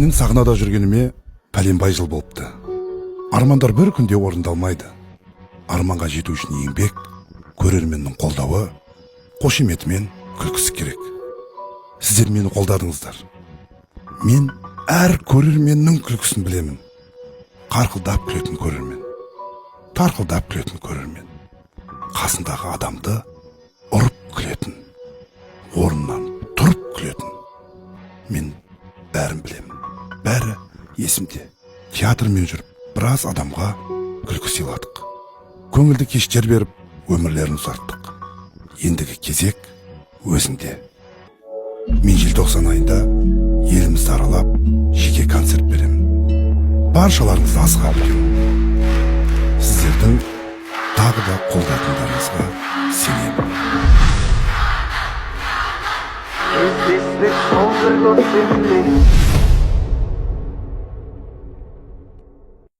Менің сахнада жүргеніме пәленбай жыл болыпты. Армандар бір күнде орындалмайды. Арманға жету үшін еңбек, көрерменнің қолдауы, қошеметі мен күлкісі керек. Сіздер мені қолдадыңыздар. Мен әр көрерменнің күлкісін білемін. Қарқылдап күлетін көрермен, тарқылдап күлетін көрермен, қасындағы адамды ұрып күлетін, орнынан тұрып күлетін. Мен бәрін білемін, бәрі есімде. Театрмен жүріп, біраз адамға күлкі сыйладық, көңілді кештер беріп, өмірлерін ұзарттық. Ендігі кезек өзіңде. Мен желтоқсан айында елімізді аралап, жеке концерт беремін. Баршаларыңызды асыға күтемін. Сіздердің тағы да қолдайтындарыңызға сенемін. Кездестік сол бір көктемде.